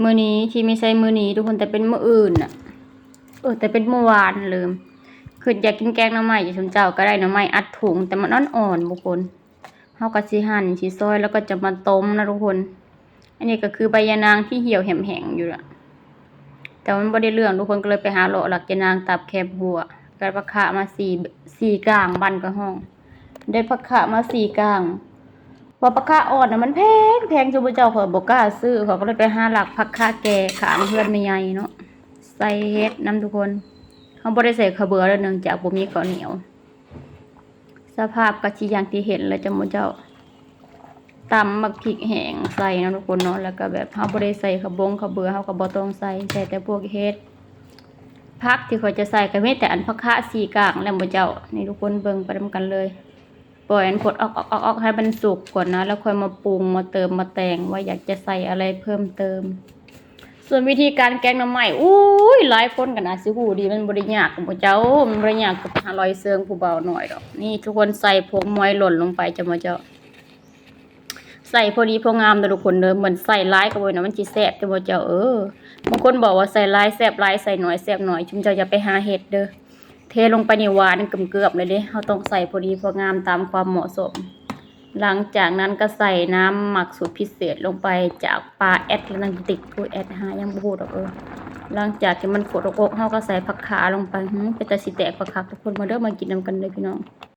ມື້ນີ້ທີ່ໄມ່ໃຊ່ມື້ນີ້ທຸກຄົນ ແຕ່ເປັນມື້ອື່ນນະ ເອີ ແຕ່ເປັນມື້ວານເລີຍ ຄິດຢາກກິນແກງໜໍ່ໄມ້ຢູ່ຊຸມເຈົ້າ ກໍໄດ້ໜໍ່ໄມ້ອັດຖົງ ແຕ່ມັນອ່ອນໆ ທຸກຄົນ ເຮົາກໍຊິຫັ່ນ ຊິຊອຍ ແລ້ວກໍຈະມາຕົ້ມນະທຸກຄົນ. ອັນນີ້ກໍຄືໃບຍານາງທີ່ຫ່ຽວແຫ້ງໆ ຢູ່ລະ ແຕ່ວ່າມັນບໍ່ໄດ້ເລື່ອງ ທຸກຄົນ ກໍເລີຍໄປຫາເລາະລັກຍານາງຕາມແຄມຮົ້ວ ກໍໄດ້ຜັກຂະມາສີ່ ສີ່ກ້າງ ບ້ານກະຮ້ອງ ໄດ້ຜັກຂະມາສີ່ກ້າງ. ວ່າຜັກຂະອ່ອນນະມັນແພງ ແພງ ຊຸມເຈົ້າ ຂ້ອຍບໍ່ກ້າຊື້ ຂ້ອຍກໍເລີຍໄປຫາລັກຜັກຂະແກ່ຂ້າງເຮືອນແມ່ໃຫຍ່ເນາະ ໃສ່ເຫັດນຳທຸກຄົນ. ເຮົາບໍ່ໄດ້ໃສ່ເຂົ້າເບືອເດີ ເນື່ອງຈາກບໍ່ມີເຂົ້າໜຽວ. ສະພາບກໍຊິຢ່າງທີ່ເຫັນແຫຼະເຈົ້າໝູ່ເຈົ້າ ຕຳບັກພິກແຫ້ງໃສ່ເນາະທຸກຄົນເນາະ ແລ້ວກໍແບບເຮົາບໍ່ໄດ້ໃສ່ເຂົ້າບົງເຂົ້າເບືອ ເຮົາກໍບໍ່ຕ້ອງໃສ່ ໃສ່ແຕ່ພວກເຫັດ. ຜັກທີ່ຂ້ອຍຈະໃສ່ກໍມີແຕ່ອັນຜັກຂະສີ່ກ້າງແຫຼະໝູ່ເຈົ້າ. ນີ້ທຸກຄົນເບິ່ງໄປນຳກັນເລີຍ ປ່ອຍມັນຟົດອອກໆໆ ໃຫ້ມັນສຸກກ່ອນນະ ແລ້ວຄ່ອຍມາປຸງມາເຕີມມາແຕ່ງ ວ່າຢາກຈະໃສ່ອະໄລເພີ່ມເຕີມ. ສ່ວນວິທີການແກງໜໍ່ໄມ້ ໂອ້ຍ ຫຼາຍຄົນກໍໜ້າຊິຮູ້ດີ ມັນບໍ່ໄດ້ຍາກໝູ່ເຈົ້າ ມັນບໍ່ໄດ້ຍາກກັບຫາລອຍເຊີງຜູ້ບ່າວນ້ອຍດອກ. ນີ້ທຸກຄົນໃສ່ຜົງມວຍຫຼົ່ນລົງໄປເຈົ້າໝູ່ເຈົ້າ ໃສ່ພໍດີພໍງາມເດີທຸກຄົນເດີ ມັນໃສ່ຫຼາຍກໍບໍ່ແມ່ນວ່າມັນຊິແຊບເຈົ້າໝູ່ເຈົ້າ. ເອີ ບາງຄົນບອກວ່າໃສ່ຫຼາຍແຊບຫຼາຍ ໃສ່ໜ້ອຍແຊບໜ້ອຍ ຊຸມເຈົ້າຢ່າໄປຫາເຮັດເດີ ເທລົງໄປນີ້ຫວານເກືອບໆ ເລີຍເດ້. ເຮົາຕ້ອງໃສ່ພໍດີພໍງາມຕາມຄວາມເໝາະສົມ. ຫຼັງຈາກນັ້ນກໍໃສ່ນ້ຳໝັກສູດພິເສດລົງໄປຈາກປາແອັດລານາຕິກ ຜູ້ແອັດຫາຍັງບໍ່ຮູ້ດອກ. ເອີ ຫຼັງຈາກທີ່ມັນຟົດອອກໆ ເຮົາກໍໃສ່ຜັກຂາລົງໄປ ຫື ເປັນຕາຊິແຕກຄັກໆ ທຸກຄົນ ມາເດີ ມາກິນນຳກັນເດີພີ່ນ້ອງ.